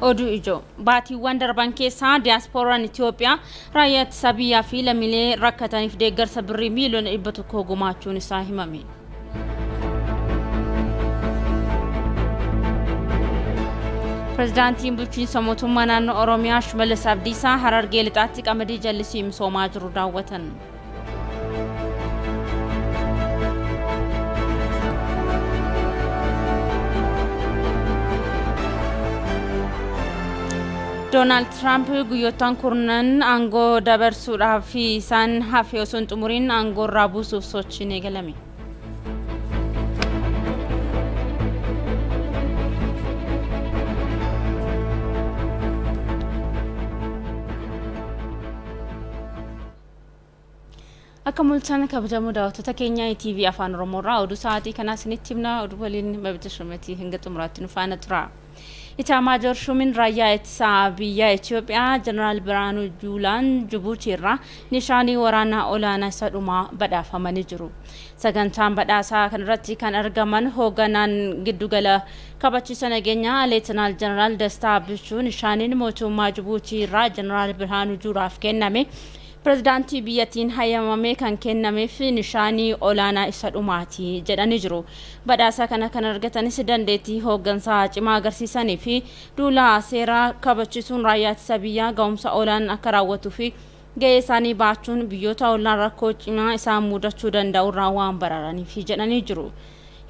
Oduu ijoo baatiiwwan darban keessaa diyaaspooraan Itoophiyaa raayyaa ittisa biyyaa fi lammiilee rakkataniif deeggarsa birrii miiliyoona 100 gumaachuun isaa himame. Pirezidaantiin bulchiinsa mootummaa naannoo Oromiyaa Shimallis Abdiisaa Harargee Lixaatti qamadii jallisii misoomaa jiru daawwatan. Doonaald Tiraamp guyyoottan kurnan aangoo dabarsuudhaaf isaan hafe osoo hin xumuriin aangoo irraa buusuuf sochiin eegalame. Akka mul'atan kabajamoo daawwattoota keenya ETV Afaan Oromoo irraa oduu sa'aatii kanaa isinitti himna. Oduu waliin Mabita Shumetii hanga xumuraatti nu faana tura. Itaamaajoor Shuumiin Raayyaa Ittisa Biyya Itoophiyaa Jeneraal Birhaanuu Juulaan Jibuutii irraa nishaanii waraanaa olaanaa isa dhumaa badhaafamanii jiru. Sagantaan badhaasaa kanarratti kan argaman hoogganaan giddugala kabachiisa nageenyaa Leetanaal Jeneraal Dastaa Abbichuu nishaaniin mootummaa Jibuutii irraa Jeneraal Birhaanuu Juulaaf kenname Pirezidaantii biyyattiin hayyamamee kan kennameef nishaanii olaanaa isa dhumaati jedhanii jiru. Badhaasa kana kan argatanis dandeettii hooggansaa cimaa agarsiisanii fi duula seera kabachisuun raayyaa ittisa biyyaa ga'umsa olaanaan akka raawwatuu fi ga'ee isaanii ba'achuun biyyoota ollaan rakkoo cimaa isaan mudachuu danda'urraa waan baraaraniif jedhanii jiru.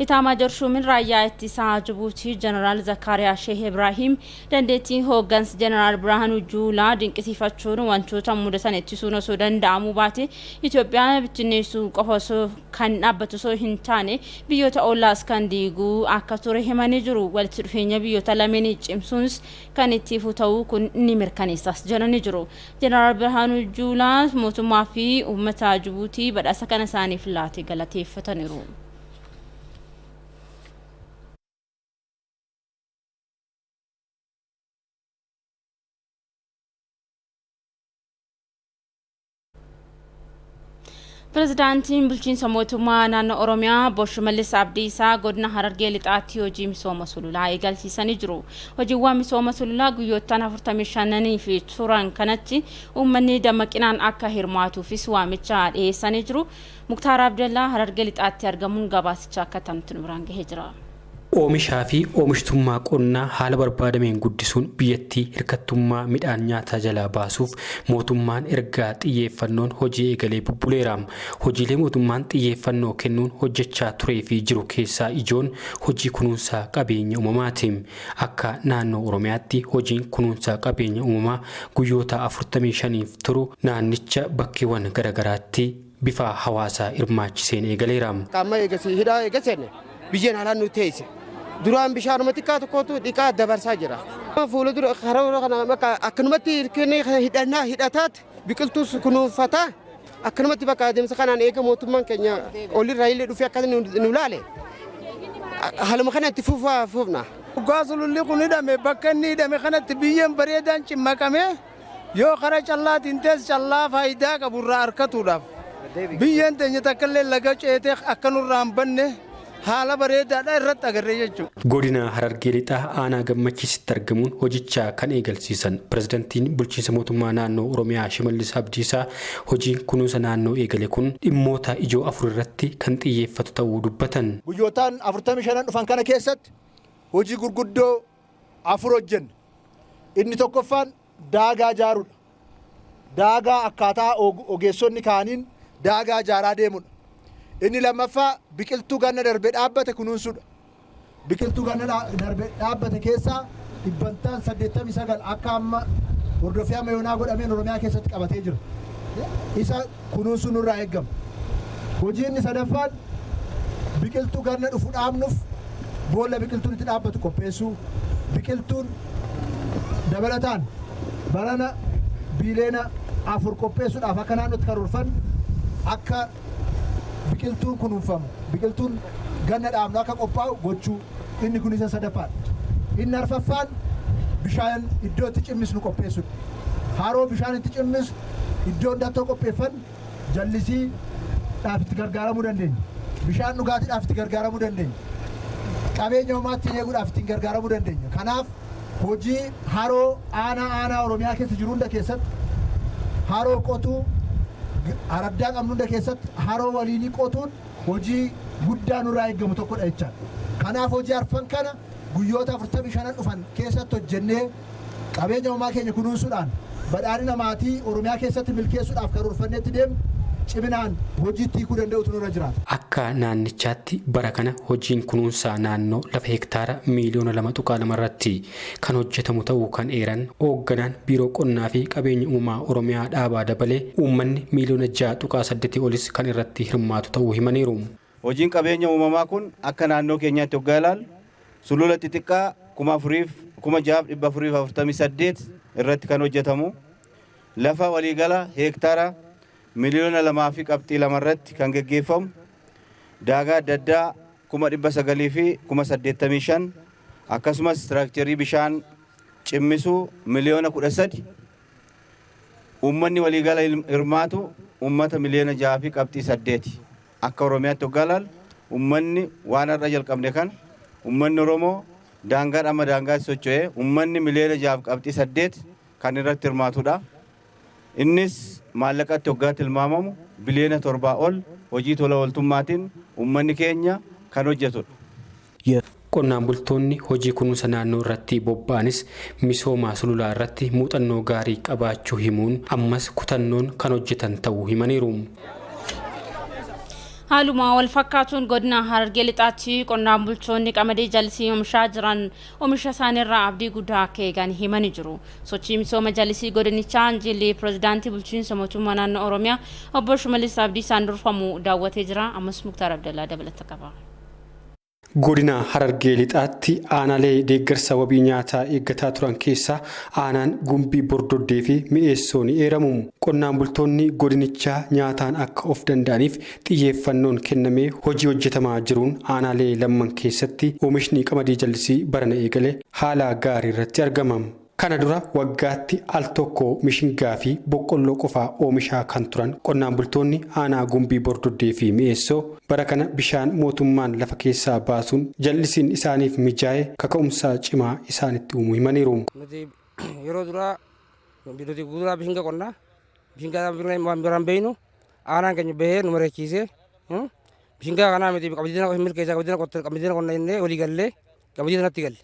Itaamaajoor Shuumiin Raayyaa Ittisaa Jibuutii Jeneraal Zakkaariyaa Sheeh Ibraahiim dandeettii hooggans Jeneraal Birhaanuu Juulaa dinqisiifachuun wantoota mudatan ittisuun osoo danda'amuu baate Itoophiyaa bittinneessuu qofa osoo kan dhaabbatu osoo hin taane biyyoota ollaas kan diiguu akka ture himanii jiru. Walitti dhufeenya biyyoota lameenii cimsuunis kan itti ifu ta'uu kun ni mirkaneessas jedhanii jiru. Jeneraal Birhaanuu Juulaa mootummaa fi uummata Jibuutii badhaasa kana isaaniif laate galateeffataniiru. Pirezidaantiin bulchiinsa mootummaa naannoo Oromiyaa Obbo Shimallis Abdiisaa godina Harargee Lixaatti hojii misooma sululaa eegalsiisanii jiru. Hojiiwwan misooma sululaa guyyoottan 45 fi turan kanatti uummanni dammaqinaan akka hirmaatuufis waamicha dhiyeessanii jiru. Muktaar Abdallaa Harargee Lixaatti argamuun gabaasicha akka itti nu biraan gahee jira. Oomishaa fi oomishtummaa qonnaa haala barbaadameen guddisuun biyyattii hirkattummaa midhaan nyaataa jalaa baasuuf mootummaan ergaa xiyyeeffannoon hojii eegalee bubbuleera. Hojiilee mootummaan xiyyeeffannoo kennuun hojjechaa turee fi jiru keessaa ijoon hojii kunuunsa qabeenya uumamaati. Akka naannoo Oromiyaatti hojiin kunuunsa qabeenya uumamaa guyyoota 45f turu naannicha bakkeewwan garaagaraatti bifa hawaasaa hirmaachiseen eegaleera. Amma eegasii hidhaa eega seenne biyyeen haalaan nu teesse. Duraan bishaanuma xiqqaa tokkotu dhiqaa dabarsaa jira. Fuula dura karoora kana bakka akkanumatti hirkinni hidhannaa hidhataatti biqiltuus kunuunfataa akkanumatti bakka adeemsa kanaan eega mootummaan keenya olirraa illee dhufee akka nu laale haaluma kana itti fufaa fufna. Dhugaa sululli kun hidhame bakka inni hidhame kanatti biyyeen bareedaan cimmaqamee yoo kara callaatiin ta'es callaa faayidaa qabu irraa arkatuudhaaf biyyeen teenya takka illee laga ceetee akka nurraa hin banne haala bareedaadha irratti agarre jechuudha. Godina Harargee Lixaa aanaa Gammachiisitti argamuun hojicha kan eegalsiisan pirezidantiin bulchiinsa mootummaa naannoo Oromiyaa Shimallis Abdiisaa hojiin kunuunsa naannoo eegale kun dhimmoota ijoo afur irratti kan xiyyeeffatu ta'uu dubbatan. Guyyootaan 45 dhufan kana keessatti hojii gurguddoo afur hojjenna. Inni tokkoffaan daagaa ijaaruudha. Daagaa akkaataa ogeessonni kaa'aniin daagaa ijaaraa deemudha. Inni lammaffaa biqiltuu ganna darbe dhaabbate kunuunsuudha. Biqiltuu ganna darbe dhaabbate keessaa dhibbantaan 89 akka amma hordoffii amma yoonaa godhameen Oromiyaa keessatti qabatee jira. Isa kunuunsuu nurraa eegama. Hojii inni sadaffaan biqiltuu ganna dhufu dhaabnuuf boolla biqiltuun itti dhaabbatu qopheessuu, biqiltuun dabalataan barana biiliyoona 4 qopheessuudhaaf akka naannootti karoorfanne akka biqiltuun kunuunfamu, biqiltuun ganna dhaabnu akka qophaa'u gochuu inni kun isa sadaffaadha. Inni arfaffaan bishaan iddoo itti cimmisnu qopheessuudha. Haroo bishaan itti cimmisnu iddoo hundattoo qopheeffanne jallisii dhaaf itti gargaaramuu dandeenya. Bishaan dhugaatiidhaaf itti gargaaramuu dandeenya. Qabeenya uumaa ittiin eeguudhaaf ittiin gargaaramuu dandeenya. Kanaaf Hojii haroo aanaa aanaa Oromiyaa keessa jiru hunda keessatti haroo qotuu, araddaa qabnu hunda keessatti haroo waliinii qotuun hojii guddaa nurraa eeggamu tokkodha jechaadha. Kanaaf hojii arfan kana guyyoota 45 dhufan keessatti hojjennee qabeenya uumamaa keenya kunuunsuudhaan badhaadhina maatii Oromiyaa keessatti milkeessuudhaaf karoorfanneetti deemnu ciminaan hojiitti hiikuu danda'utu nurra jiraata. Akka naannichaatti bara kana hojiin kunuunsaa naannoo lafa hektaara miiliyoona 2.2 irratti kan hojjetamu ta'uu kan eeran hoogganaan Biiroo Qonnaa fi Qabeenya Uumamaa Oromiyaa Dhaabaa Dabalee, uummanni miiliyoona 6.8 olis kan irratti hirmaatu ta'uu himaniiru. Hojiin qabeenya uumamaa kun akka naannoo keenyaatti hoggaa ilaallu sulula xixiqqaa 4648 irratti kan hojjetamu, lafa waliigala heektaara miiliyoona 2.2 irratti kan geggeeffamu, daagaa adda addaa 985,000, akkasumas istiraakcharii bishaan cimmisuu miliyoona 13, uummanni waliigala hirmaatu uummata miliyoona 6.8. Akka Oromiyaatti hoggaa ilaallu uummanni waan har'a jalqabne kana uummanni Oromoo daangaadha amma daangaatti socho'ee uummanni miliyoona 6.8 kan irratti hirmaatudha. Innis maallaqatti hoggaa tilmaamamu biliyoona 7 ol hojii tola ooltummaatiin uummanni keenya kan hojjetudha. Qonnaan bultoonni hojii kunuunsa naannoo irratti bobba'anis misooma sululaa irratti muuxannoo gaarii qabaachuu himuun, ammas kutannoon kan hojjetan ta'uu himaniiru. Haaluma wal fakkaatuun godina Harargee Lixaatti qonnaan bultoonni qamadii jallisii oomishaa jiran oomisha isaaniirraa abdii guddaa akka eegan himanii jiru. Sochii misooma jallisii godinichaa Injilii pirezidaantii bulchiinsa mootummaa naannoo Oromiyaa obbo Shimallis Abdiisaan durfamu daawwatee jira. Ammas Muktaar Abdallaa dabalata qaba. Godina Harargee Lixaatti aanaalee deeggarsa wabii nyaataa eeggataa turan keessaa aanaan Gumbii Bordoddee fi Mi'eessoo ni eeramu. Qonnaan bultoonni godinichaa nyaataan akka of danda'aniif xiyyeeffannoon kennamee hojii hojjetamaa jiruun aanaalee lamman keessatti oomishni qamadii jallisii barana eegale haala gaarii irratti argama. Kana dura waggaatti al tokko mishingaa fi boqqolloo qofaa oomishaa kan turan qonnaan bultoonni aanaa Gumbii Bordoddee fi Mi'eessoo bara kana bishaan mootummaan lafa keessaa baasuun jallisiin isaaniif mijaa'e kaka'umsa cimaa isaanitti uumuu himaniiru. Nuti yeroo duraa nuti guuturaa bishinga qonnaa bishingaa waan biraan beeynu aanaan keenya bahee nu mari'achiisee, bishingaa kanaa miti, qamadii tana milkeessaa, qamadii tana qonna jennee walii gallee qamadii tanatti galle.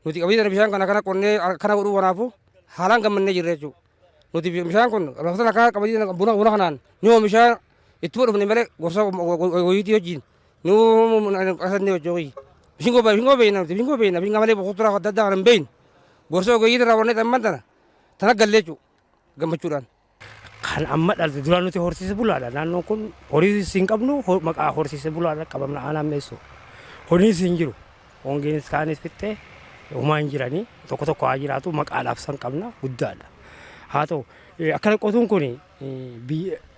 Nuti qamadii tana bishaan kana kana qonnee kana godhuu kanaafu haalaan gammannee jirra jechuudha. Nuti bishaan kun lafa tana kana qamadii tana buna kanaan ni oomishaa ittuma dhufne malee gorsa wayiitii wajjin nu qasannee hojii. Bishingoo beeyna, nuti bishingoo beeyna, bishingaa malee boqoturaa adda addaa kana hin beeynu. Gorsa ogeeyyii irraa barnee amman tana gallee jechuudha gammachuudhaan. Kan amma dhalte duraan nuti horsiise bulaadha. Naannoon kun horii hin qabnu, maqaa horsiise bulaadha qabamna aanaan Meessoo. Horiis hin jiru. Hongeenis kaanis fixxee homaa hin jiranii, tokko tokko haa jiraatu, maqaadhaaf san qabna guddaadha. Haa ta'u, akkana qotuun kun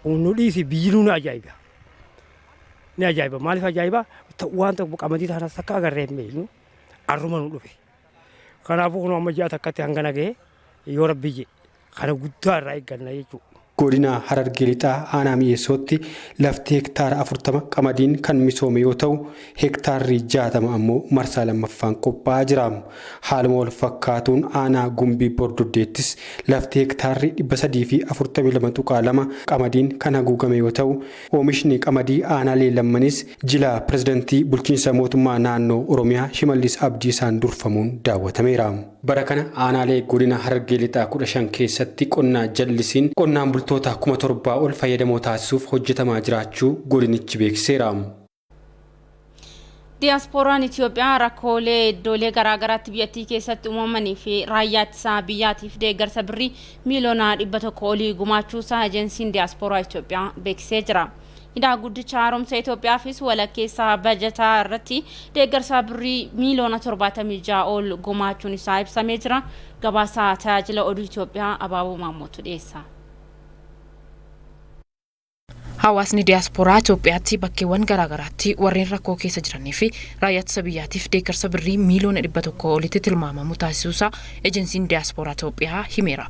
nu dhiisi, biyyi nu ajaa'iba. Ni ajaa'iba. Maaliif ajaa'iba? Waan tokko qamadii taanas takka agarree hin beeknu, arruma nu dhufe. Kanaafuu kun amma ji'a takkatti hangana ga'e, yoo Rabbi jedhe kana guddaa irraa eegganna jechuudha. Godina Harargee Lixaa aanaa Mi'eessootti lafti hektaara 40 qamadiin kan misoome yoo ta'u, hektaarri 60 ammoo marsaa lammaffaan qophaa'aa jira. Haaluma wal fakkaatuun aanaa Gumbii Bordoddeettis lafti hektaarri 342.2 qamadiin kan haguugame yoo ta'u, oomishni qamadii aanaalee lammanis jila pirezidantii bulchiinsa mootummaa naannoo Oromiyaa Shimallis Abdiisaan durfamuun daawwatameera. Bara kana aanaalee godina Harargee Lixaa 15 keessatti qonnaa jallisiin qonnaan bultoota 7,000 ol fayyadamoo taasisuuf hojjetamaa jiraachuu godinichi beeksiseera. Diyaaspooraan Itoophiyaa rakkoolee iddoolee garaagaraatti biyyattii keessatti uumamanii fi raayyaa ittisaa biyyaatiif deeggarsa birrii miiliyoona 100 olii gumaachuusaa ejensiin Diyaaspooraa Itoophiyaa beeksisee jira. Hidhaa guddicha haaromsa Itoophiyaafis walakkeessaa bajataa irratti deeggarsa birrii miiliyoona 76 ol gumaachuun isaa ibsamee jira. Gabaasaa tajaajila oduu Itoophiyaa Abaaboo Maammootu dhiyeessa. Hawaasni diyaaspooraa Itoophiyaatti bakkeewwan garaagaraatti warreen rakkoo keessa jiranii fi raayyaa ittisa biyyaatiif deeggarsa birrii miiliyoona 100 olitti tilmaamamu taasisuusaa ejensiin diyaaspooraa Itoophiyaa himeera.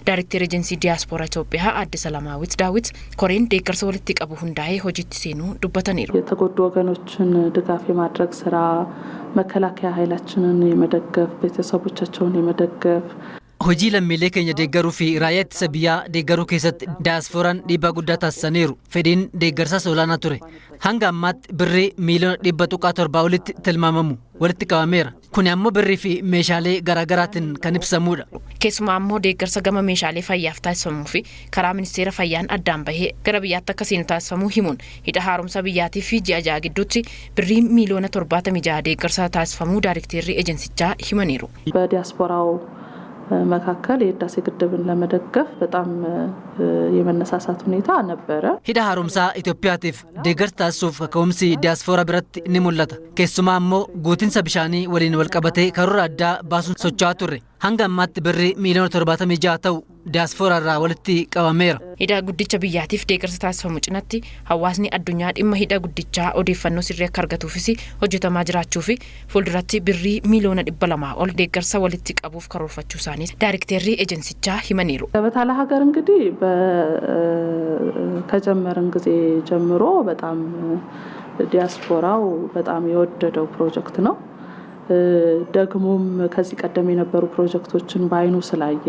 Daayirikteer ejensii diyaaspooraa Itoophiyaa Aadde Salamaawit Daawit koreen deeggarsa walitti qabu hundaa'ee hojiitti seenuu dubbataniiru. የተጎዱ ወገኖችን ድጋፍ የማድረግ ስራ መከላከያ ኃይላችንን የመደገፍ ቤተሰቦቻቸውን የመደገፍ Hojii lammiilee keenya deeggaruu fi raayyaa ittisa biyyaa deeggaruu keessatti daayasfooraan dhiibbaa guddaa taasisaniiru. Fedhiin deeggarsaas olaanaa ture. Hanga ammaatti birrii miiliyoona 100.7 olitti tilmaamamu walitti qabameera. Kuni ammoo birrii fi meeshaalee garaagaraatiin kan ibsamudha. Keessumaa ammoo deeggarsa gama meeshaalee fayyaaf taasifamuu fi karaa ministeera fayyaan addaan bahee gara biyyaatti akka seenu taasifamuu himuun, hidha haaromsa biyyaatii fi ji'a 6 gidduutti birrii miiliyoona 76 deeggarsa taasifamuu daayirikteerri ejensichaa himaniiru. በዲያስፖራው መካከል የህዳሴ ግድብን ለመደገፍ በጣም የመነሳሳት ሁኔታ ነበረ። Hidha haaromsaa Itoophiyaatiif deeggarsa taasisuuf kaka'umsi diyaaspooraa biratti ni mul'ata. Keessumaa ammoo guutinsa bishaanii waliin walqabatee karoora addaa baasuun socho'aa turre. Hanga ammaatti birrii miiliyoona 76 ta'u diyaaspooraa irraa walitti qabameera. Hidha guddicha biyyaatiif deeggarsa taasifamu cinatti hawaasni addunyaa dhimma hidha guddichaa odeeffannoo sirrii akka argatuufis hojjetamaa jiraachuu fi fuulduratti birrii miiliyoona 200 ol deeggarsa walitti qabuuf karoorfachuu isaanii daayirikteerri ejensichaa himaniiru. ገበታ ለሀገር እንግዲህ ከጀመርን ጊዜ ጀምሮ በጣም ዲያስፖራው በጣም የወደደው ፕሮጀክት ነው። ደግሞም ከዚህ ቀደም የነበሩ ፕሮጀክቶችን በአይኑ ስላየ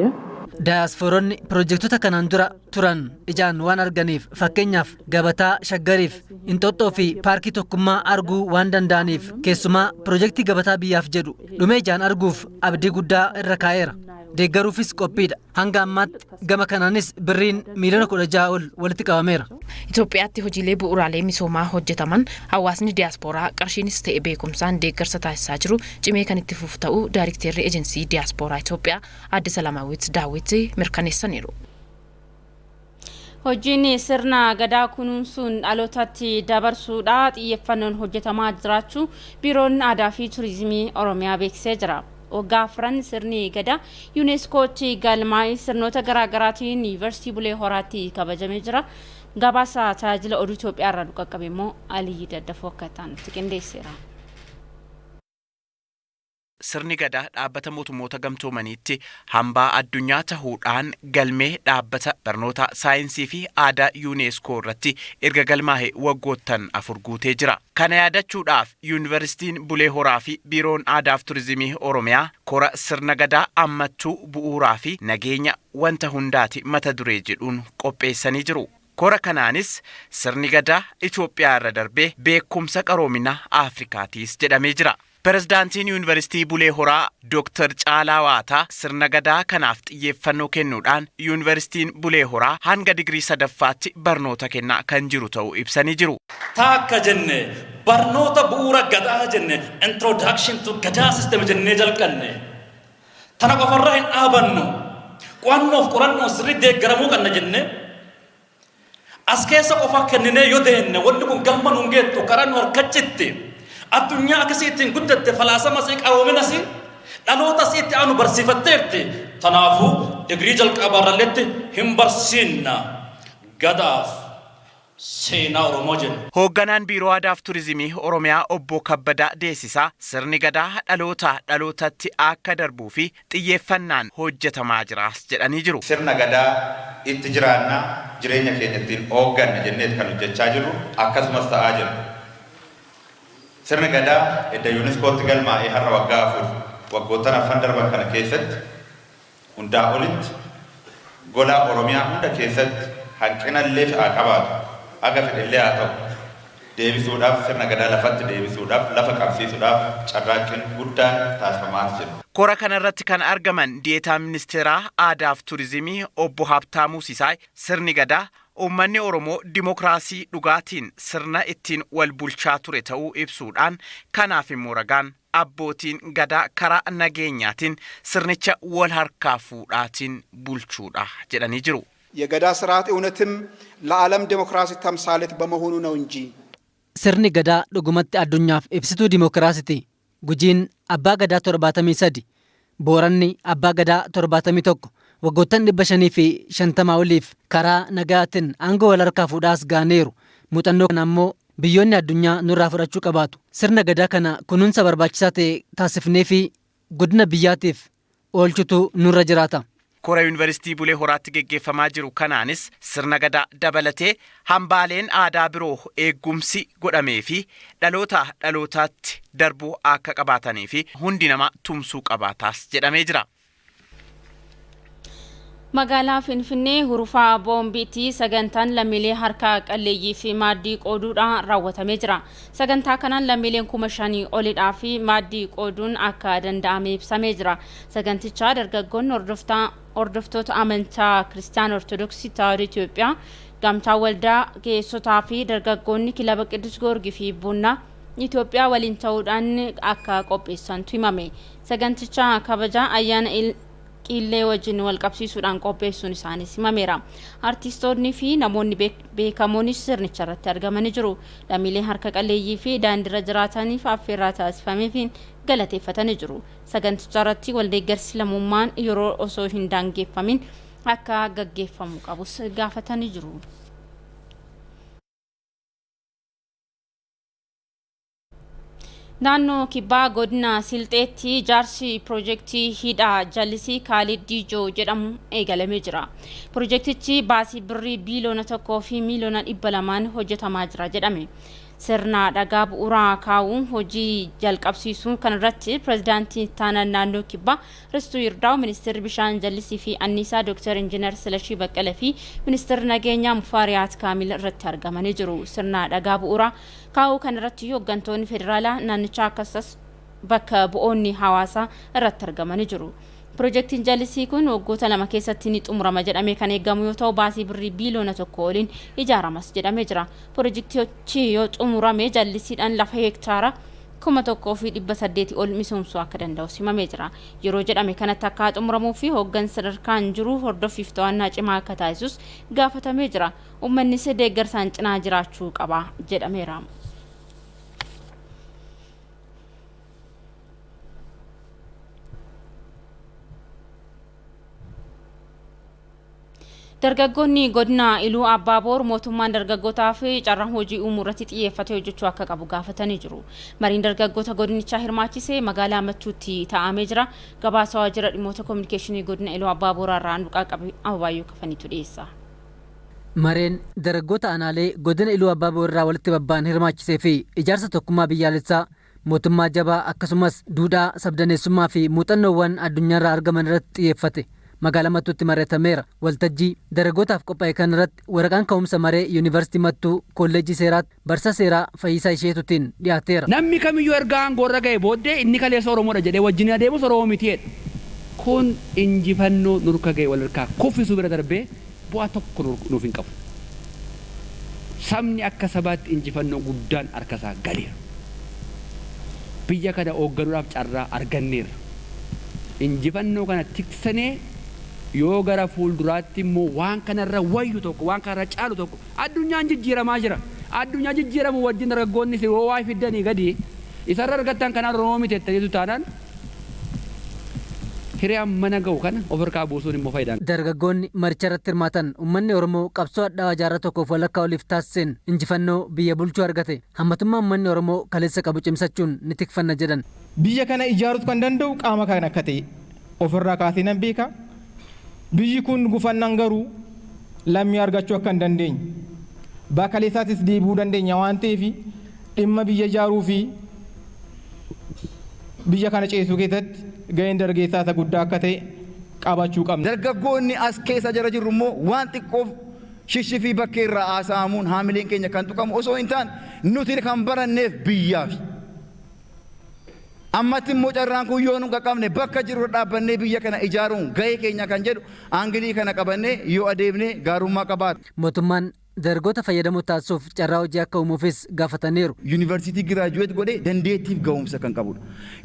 Daayasfooronni pirojektoota kanaan dura turan ijaan waan arganiif, fakkeenyaaf Gabataa Shaggariif, Inxooxxoo fi Paarkii Tokkummaa arguu waan danda'aniif, keessumaa pirojektii Gabataa Biyyaaf jedhu dhumee ijaan arguuf abdii guddaa irra kaa'eera. Deeggaruufis qophiidha. Hanga ammaatti gama kanaanis birriin miiliyoona 16 ol walitti qabameera. Itoophiyaatti hojiilee bu'uuraalee misoomaa hojjetaman hawaasni diyaaspooraa qarshiinis ta'e beekumsaan deeggarsa taasisaa jiru cimee kan itti fufu ta'uu daayirikteerri ejensii diyaaspooraa Itoophiyaa Aadde Salaamaawwit Daawit mirkaneessaniiru. Hojiin sirna gadaa kunuunsuun dhalootatti dabarsuudha xiyyeeffannoon hojjetamaa jiraachuu Biiroon Aadaa fi Turizimii Oromiyaa beeksisee jira. Waggaa afran sirni gadaa yuuneeskootti galmaa'ee sirnoota garaagaraatiin Yuunivarsiitii Bulee Horaatti kabajamee jira. Gabaasa Tajaajila Oduu Itoophiyaa irraa nu qaqqabe immoo Aliyyi Daddafoo akka ta'anitti qindeesseera. Sirni gadaa Dhaabbata Mootummoota Gamtoomaniitti hambaa addunyaa tahuudhaan galmee Dhaabbata Barnoota, Saayinsii fi Aadaa Yuuneeskoo irratti erga galmaa'e waggoottan 4 guutee jira. Kana yaadachuudhaaf Yuunivarsiitiin Bulee Horaa fi Biiroon Aadaaf Turizimii Oromiyaa kora "Sirna gadaa ammattuu bu'uuraa fi nageenya wanta hundaati" mata duree jedhuun qopheessanii jiru. Kora kanaanis sirni gadaa Itoophiyaa irra darbee beekumsa qaroomina Afrikaatiis jedhamee jira. Pirezidaantiin Yuunivarsiitii Bulee Horaa Dooktar Caalaa Waataa sirna gadaa kanaaf xiyyeeffannoo kennuudhaan Yuunivarsiitiin Bulee Horaa hanga digirii sadaffaatti barnoota kennaa kan jiru ta'uu ibsanii jiru. Taakka jenne, barnoota bu'uura gadaa jenne, introduction to Gadaa system jennee jalqanne. Tana qofarraa hin dhaabannu. Qo'annoof qorannoo sirrii deeggaramuu qabna jenne. As keessa qofa kenninee yoo deenne, wanni kun galma nuun geettu, karaa nu harkachitti. Addunyaa akkasii ittiin guddatte, falaasama sii, qaroomina sii, dhaloota sii itti aanu barsiifatteerti. Kanaafuu digirii jalqabaarralletti hin barsiinna. Gadaaf seenaa Oromoo jenna. Hoogganaan Biiroo Aadaaf Turizimii Oromiyaa Obbo Kabbadaa Deessisaa sirni gadaa dhaloota dhalootatti akka darbuu fi xiyyeeffannaan hojjetamaa jiraas jedhanii jiru. Sirna gadaa itti jiraannaa, jireenya keenya ittiin hoogganna jenneet kan hojjechaa jirru, akkasumas ta'aa jira. Sirni gadaa edda yuuniskootti galmaa'ee har'a waggaa 4, waggoottan arfan darban kana keessatti hundaa olitti gola Oromiyaa hunda keessatti hanqinallee haa qabaatu, aga fedhellee haa ta'u, deebisuudhaaf, sirna gadaa lafatti deebisuudhaaf, lafa qabsiisuudhaaf carraaqqiin guddaan taasifamaa jira. Kora kanarratti kan argaman Di'eetaa Ministeeraa Aadaaf Turizimii Obbo Habtaamuu Sisaay sirni gadaa uummanni Oromoo dimokiraasii dhugaatiin sirna ittiin wal bulchaa ture ta'uu ibsuudhaan, kanaaf immoo ragaan abbootiin gadaa karaa nageenyaatiin sirnicha wal harkaa fuudhaatiin bulchuudha jedhanii jiru. የገዳ ስርዓት እውነትም ለዓለም ዴሞክራሲ ተምሳሌት በመሆኑ ነው እንጂ Sirni gadaa dhugumatti addunyaaf ibsituu dimookiraasiiti. Gujiin abbaa gadaa 73, Booranni abbaa gadaa 71, waggoottan 550 oliif karaa nagaatiin aangoo wal harkaa fuudhaas gaaneeru. Muuxannoo kana ammoo biyyoonni addunyaa nurraa fudhachuu qabaatu. Sirna gadaa kana kunuunsa barbaachisaa ta'e taasifnee fi guddina biyyaatiif oolchutu nurra jiraata. Kora Yuunivarsiitii Bulee Horaatti geggeeffamaa jiru kanaanis sirna Gadaa dabalatee hambaaleen aadaa biroo eegumsi godhamee fi dhaloota dhalootaatti darbuu akka qabaatanii fi hundi nama tumsuu qabaataas jedhamee jira. Magaalaa Finfinnee Hurufaa Boombiitti sagantaan lammiilee harka qalleeyyii fi maaddii qooduudhaan raawwatamee jira. Sagantaa kanaan lammiileen 5,000 olidhaa fi maaddii qooduun akka danda'ame ibsamee jira. Sagantichaa dargaggoonni hordoftoota amantaa Kiristaana Ortodoksii Tawaahidoo Itoophiyaa, Gamtaa Waldaa Ga'eessotaa fi dargaggoonni Kilaba Qiddus Goorgii fi Bunnaa Itoophiyaa waliin ta'uudhaan akka qopheessantu himame. Saganticha kabaja ayyaana Qillee wajjin wal qabsiisuudhaan qopheessuun isaaniis himameera. Artistoonni fi namoonni beekamoonis sirnicha irratti argamanii jiru. Lammiileen harka qalleeyyii fi daandiirra jiraataniif affeerraa taasifameefiin galateeffatanii jiru. Saganticha irratti waldeeggarsi lammummaan yeroo osoo hin daangeffamin akka gaggeeffamu qabus gaafatanii jiru. Naannoo Kibbaa godina Silxeetti ijaarsi piroojeektii hidha jallisii Kaalid Diijoo jedhamu eegalamee jira. Piroojeektichi baasii birrii 1.2 biiliyoonaan hojjetamaa jira jedhame. Sirna dhagaa bu'uuraa kaa'uun hojii jalqabsiisuu kanarratti pirezidaantii ittaanaa naannoo Kibbaa Ristuu Yirdaa'u, ministeerri bishaan jallisii fi anniisaa Dr. Injiinar Silashii Baqqalee fi ministeerri nageenyaa Mufaariyaat Kaamil irratti argamanii jiru. Sirna dhagaa bu'uuraa kaa'uu kanarratti hooggantoonni federaalaa naannichaa akkasumas bakka bu'oonni hawaasaa irratti argamanii jiru. Piroojeektiin jallisii kun waggoota 2 keessatti ni xumurama jedhamee kan eegamu yoo ta'u, baasii birrii 1 biiliyoona oliin ijaaramas jedhamee jira. Piroojeektichi yoo xumurame jallisiidhaan lafa heektaara 1,800 ol misoomsuu akka danda'u himamee jira. Yeroo jedhame kanatti akka xumuramuu fi hooggansa sadarkaan jiru hordoffiif to'annaa cimaa akka taasisus gaafatamee jira. Uummannis deeggarsaan cinaa jiraachuu qaba jedhameera. Dargaggoonni godina Iluu Abbaaboor mootummaan dargaggootaa fi carraa hojii uumuu irratti xiyyeeffatee hojjechuu akka qabu gaafatanii jiru. Mariin dargaggoota godinichaa hirmaachisee magaalaa Mattuutti taa'amee jira. Gabaasa waajjira dhimmoota koominikeeshinii godina Iluu Abbaaboor irraa Anduqaa Qabii Ababaayyoo Kafaniitu dhiyeessa. Mareen dargaggoota aanaalee godina Iluu Abbaaboor irraa walitti babba'an hirmaachisee fi ijaarsa tokkummaa biyyaalessaa, mootummaa jabaa, akkasumas duudhaa sabdaneessummaa fi muuxannoowwan addunyaarraa argaman irratti xiyyeeffate magaalaa Mattuutti mari'atameera. Waltajjii dargaggootaaf qophaa'e kanarratti waraqaan ka'umsa maree Yuunivarsiitii Mattuu Kolleejjii Seeraatti barsiisaa seeraa Fayyisaa Isheetuutiin dhiyaateera. Namni kamiyyuu erga aangoorra ga'e booddee inni kaleessa Oromoodha jedhee wajjin adeemus Oromoo miti jedha. Kun injifannoo nurka ga'e wal harkaa kuffisuu bira darbee bu'aa tokko nuuf hin qabu. Sabni akka sabaatti injifannoo guddaan harkasaa galeera. Biyya kana hoogganuudhaaf carraa arganneerra. Injifannoo kana tiksanee yoo gara fuulduraatti immoo waan kanarra wayyu tokko, waan kanarra caalu tokko, addunyaan jijjiiramaa jira. Addunyaa jijjiiramu wajjin dargaggoonni yoo waa fiddanii gadi isarra argattan kanaan Oromoo miti jettaniitu taanaan hiree mana ga'u kana of harkaa buusuun immoo faayidaan. Dargaggoonni maricha irratti hirmaatan uummanni Oromoo qabsoo hadhaawaa jaarraa tokkoof walakkaa oliif taasiseen injifannoo biyya bulchuu argate, hammatummaa uummanni Oromoo kaleessa qabu cimsachuun ni tikfanna jedhan. Biyya kana ijaaruutu kan danda'u qaama kana akka ta'e ofirraa kaasee nan beeka. Biyyi kun gufannaan garuu lammii argachuu akka hin dandeenye. Bakka kaleessaatis deebi'uu dandeenya waan ta'eef, dhimma biyya ijaaruu fi biyya kana ceesisuu keessatti gaheen dargaggeessaa isa guddaa akka ta'e qabachuu qabna. Dargaggoonni as keessa jara jirru immoo waan xiqqoof shishifii bakkee irraa haasa'amuun haamileen keenya kan tuqamu osoo hin taane, nuti kan baranneef biyyaaf. Ammatti immoo carraan kun yoo nu qaqqabne, bakka jirru dhaabbannee biyya kana ijaaruun gahee keenya kan jedhu aangilii kana qabannee yoo adeemne gaarummaa qabaata. Mootummaan dargaggoota fayyadamoo taasisuuf carraa hojii akka uumuufis gaafataniiru. Yuunivarsiitii graduate godhee dandeettiif ga'umsa kan qabudha.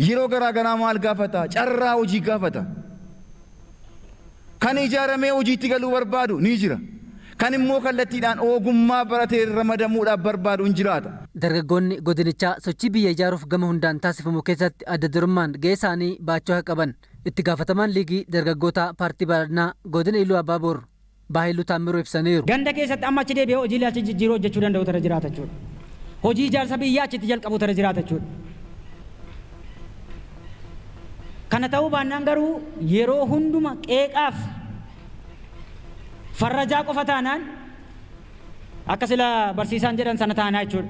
Yeroo garaa garaa maal gaafata? Carraa hojii gaafata. Kan ijaaramee hojiitti galuu barbaadu ni jira. Kan immoo kallattiidhaan ogummaa baratee ramadamuudhaaf barbaadu hin jiraata. Dargaggoonni godinichaa sochii biyya ijaaruuf gama hundaan taasifamu keessatti adda durummaan gahee isaanii baachuu akka qaban itti gaafatamaan liigii dargaggoota paartii badhaadhinaa godina Iluu Abbaaboor Baahiluu Taammiruu ibsaniiru. Ganda keessatti amma achi deebi'ee hojii achi jijjiiruu hojjechuu danda'u irra jiraata jechuudha. Hojii ijaarsa biyyaa achitti jalqabu irra jiraata jechuudha. Kana ta'uu baannaan garuu yeroo hunduma qeeqaaf Farrajaa qofa taanaan akka sila barsiisaan jedhan sana taanaa jechuudha.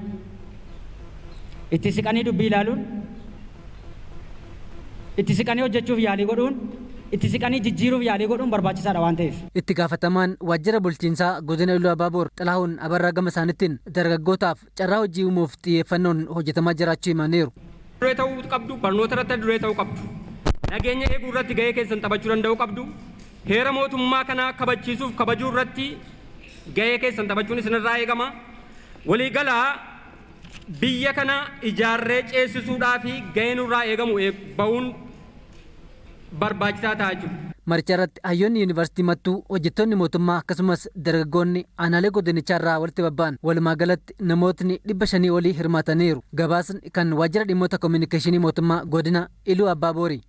Itti siqanii dubbii ilaaluun, itti siqanii hojjechuuf yaalii godhuun, itti siqanii jijjiiruuf yaalii godhuun barbaachisaadha waan ta'eef. Itti gaafatamaan waajjira bulchiinsaa godina Iluu Abbaaboor Xilahuun Abarraa gama isaaniitiin dargaggootaaf carraa hojii uumuuf xiyyeeffannoon hojjetamaa jiraachuu himaniiru. Duree ta'uu qabdu, barnoota irratti duree ta'uu qabdu. Nageenya eeguu irratti gahee keessan taphachuu danda'uu qabdu. Heera mootummaa kanaa kabachiisuuf kabajuu irratti gahee keessan taphachuun isinirraa eegama. Waliigalaa biyya kana ijaarree ceesisuudhaa fi gahee nurraa eegamu bahuun barbaachisaa ta'a jechuudha. Maricha irratti hayyoonni yuunivarsiitii Mattuu, hojjettoonni mootummaa akkasumas dargaggoonni aanaalee godinichaa irraa walitti babba'an walumaa galatti namootni 500 olii hirmaataniiru. Gabaasni kan waajjira dhimmoota koominikeeshinii mootummaa godina Iluu Abbaaboori.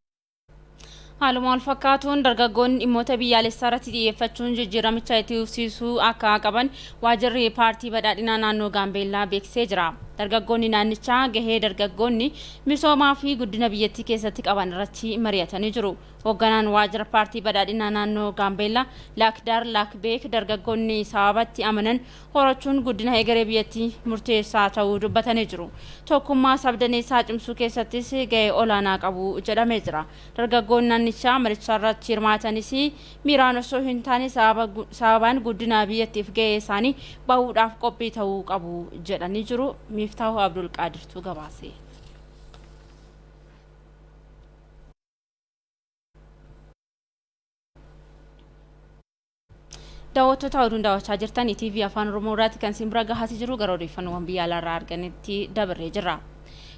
Haaluma wal fakkaatuun dargaggoonni dhimmoota biyyaalessaa irratti xiyyeeffachuun jijjiiramicha itti fufsiisuu akka qaban waajjirri paartii badhaadhinaa naannoo Gaambeellaa beeksisee jira. Dargaggoonni naannichaa gahee dargaggoonni misoomaa fi guddina biyyattii keessatti qaban irratti mari'atanii jiru. Hoogganaan waajjira paartii badhaadhinaa naannoo Gaambeellaa Laakdaar Laakbeek dargaggoonni sababatti amanan horachuun guddina egeree biyyattii murteessaa ta'uu dubbatanii jiru. Tokkummaa sabdaneessaa cimsuu keessattis gahee olaanaa qabu jedhamee jira. Dargaggoonni naannichaa maricha irratti hirmaatanis miiraan osoo hin taane sababaan guddina biyyattiif gahee isaanii bahuudhaaf qophii ta'uu qabu jedhanii jiru. Miftaahu Abdulqaadirtu gabaase. Daawwattoota oduun daawwachaa jirtan TV Afaan Oromoo irraatti kan isin bira gahaa jiru gara odeeffannoowwan biyya alaarraa arganitti dabarree jirra.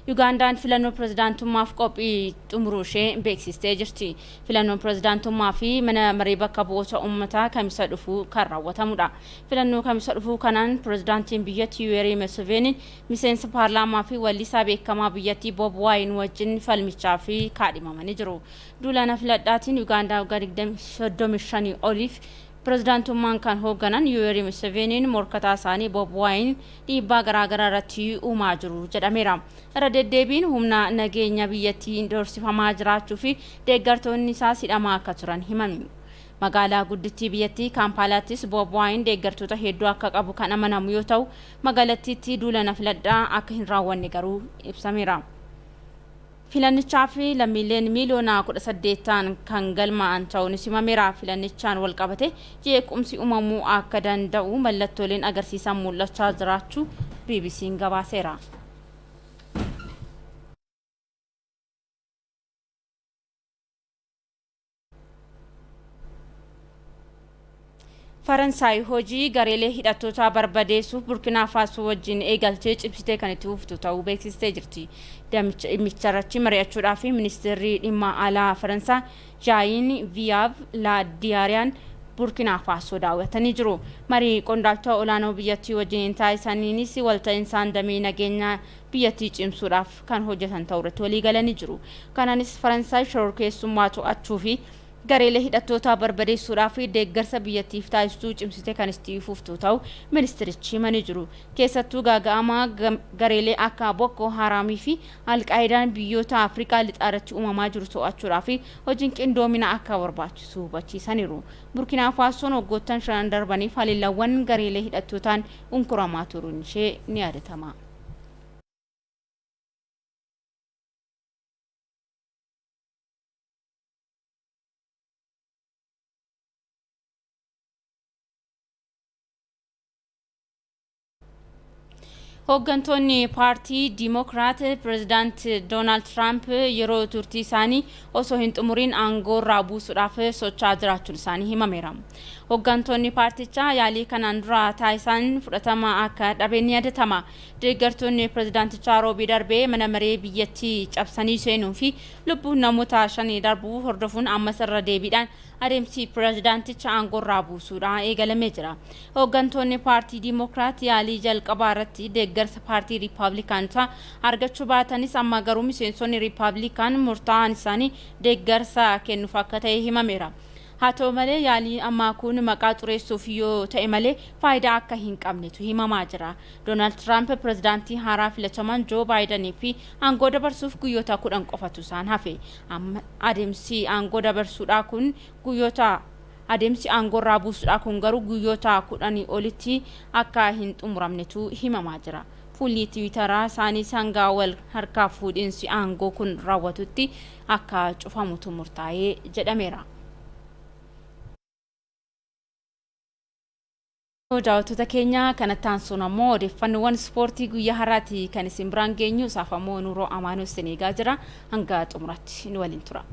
Yugaandaan filannoo pirezidaantummaaf qophii xumuruu ishee beeksistee jirti. Filannoon pirezidaantummaa fi mana maree bakka bu'oota uummataa kamisa dhufuu kan raawwatamudha. Filannoo kamisa dhufuu kanaan pirezidaantiin biyyattii Yuwerii Museveniin miseensa paarlaamaa fi wallisaa beekamaa biyyattii Bob Waayin wajjin falmichaa fi kaadhimamanii jiru. Duulana filadhaatiin Yugaandaa waggaa 35 oliif pirezidaantummaan kan hoogganan Yuwerii Museveniin morkataa isaanii Bob Waayin dhiibbaa garaagaraa irratti uumaa jiru jedhameera. Irra deddeebiin humna nageenya biyyattii doorsifamaa jiraachuu fi deeggartoonni isaas hidhamaa akka turan himame. Magaalaa guddittii biyyattii Kaampaalaattis Bob Waayin deeggartoota hedduu akka qabu kan amanamu yoo ta'u, magaalattiitti duulana filadhaa akka hin raawwanne garuu ibsameera. Filannichaa fi lammiileen miiliyoona 18 ta'an kan galmaa'an ta'uunis himameera. Filannichaan wal qabate jeequmsi uumamuu akka danda'u mallattooleen agarsiisan mul'achaa jiraachuu BBC'n gabaaseera. Faransaay hojii gareelee hidhattootaa barbadeessuuf Burkinaa Faasoo wajjin eegaltee cimsitee kan itti fuftu ta'uu beeksistee jirti. Dhimmicha irratti mari'achuudhaaf ministeerri dhimma alaa Faransaa Jaayin Viyaab Laadiyaariyaan Burkinaa Faasoo daawwatanii jiru. Marii qondaaltota olaanoo biyyattii wajjin taasisaniinis walta'insaan damee nageenya biyyattii cimsuudhaaf kan hojjetan ta'uu irratti walii galanii jiru. Kanaanis Faransaay shororkeessummaa to'achuu fi gareelee hidhattootaa barbadeessuudhaaf deeggarsa biyyattiif taasistuu cimsitee kan itti fuftu ta'u ministirichi himanii jiru. Keessattuu gaaga'ama gareelee akka Boko Haramii fi Alqaayidaan biyyoota Afrikaa lixaa irratti uumamaa jiru to'achuudhaaf hojiin qindoomina akka barbaachisu hubachiisaniiru. Burkinaa Faasoon waggoottan 5 darbaniif haleellawwan gareelee hidhattootaan unkuramaa turuun ishee ni yaadatama. Hooggantoonni paartii Diimokiraat pirezidaant Doonaald Tiraamp yeroo turtii isaanii osoo hin xumuriin aangoo irraa buusuudhaaf socho'aa jiraachuun isaanii himameera. Hooggantoonni paartichaa yaalii kanaan dura taasisan fudhatama akka dhabe ni yaadatama. Deeggartoonni pirezidaantichaa roobii darbee mana maree biyyattii cabsanii seenuu fi lubbuun namoota 5 darbuu hordofuun ammas irra deebiidhaan adeemsi pirezidaanticha aangoo irraa buusuudhaan eegalamee jira. Hooggantoonni paartii Diimokiraat yaalii jalqabaa irratti deeggarsa paartii Riippaabilikaanotaa argachuu baatanis amma garuu miseensonni Riippaabilikaan murtaa'an isaanii deeggarsa kennuuf akka ta'e himameera. Haa ta'u malee yaalii ammaa kun maqaa xureessuuf yoo ta'e malee faayidaa akka hin qabnetu himamaa jira. Doonaald Tiraamp pirezidaantii haaraa filataman Joo Baayidanii fi aangoo dabarsuuf guyyoota 10 qofatu isaan hafe. Adeemsi aangoo dabarsuudhaa kun guyyoota Adeemsi aangoorraa buusuudhaa kun garuu guyyoota 10 olitti akka hin xumuramnetu himamaa jira. Fuulli Tiwiitaraa isaanii hanga wal harkaa fuudhinsi aangoo kun raawwatutti akka cufamutu murtaa'ee jedhameera. Daawwattoota keenya, kanatti aansuun ammoo odeeffannoowwan ispoortii guyyaa har'aati kan isin biraan geenyu. Isaaf ammoo Nuuroo Amaanuu isin eegaa jira. Hanga xumuraatti nu waliin tura.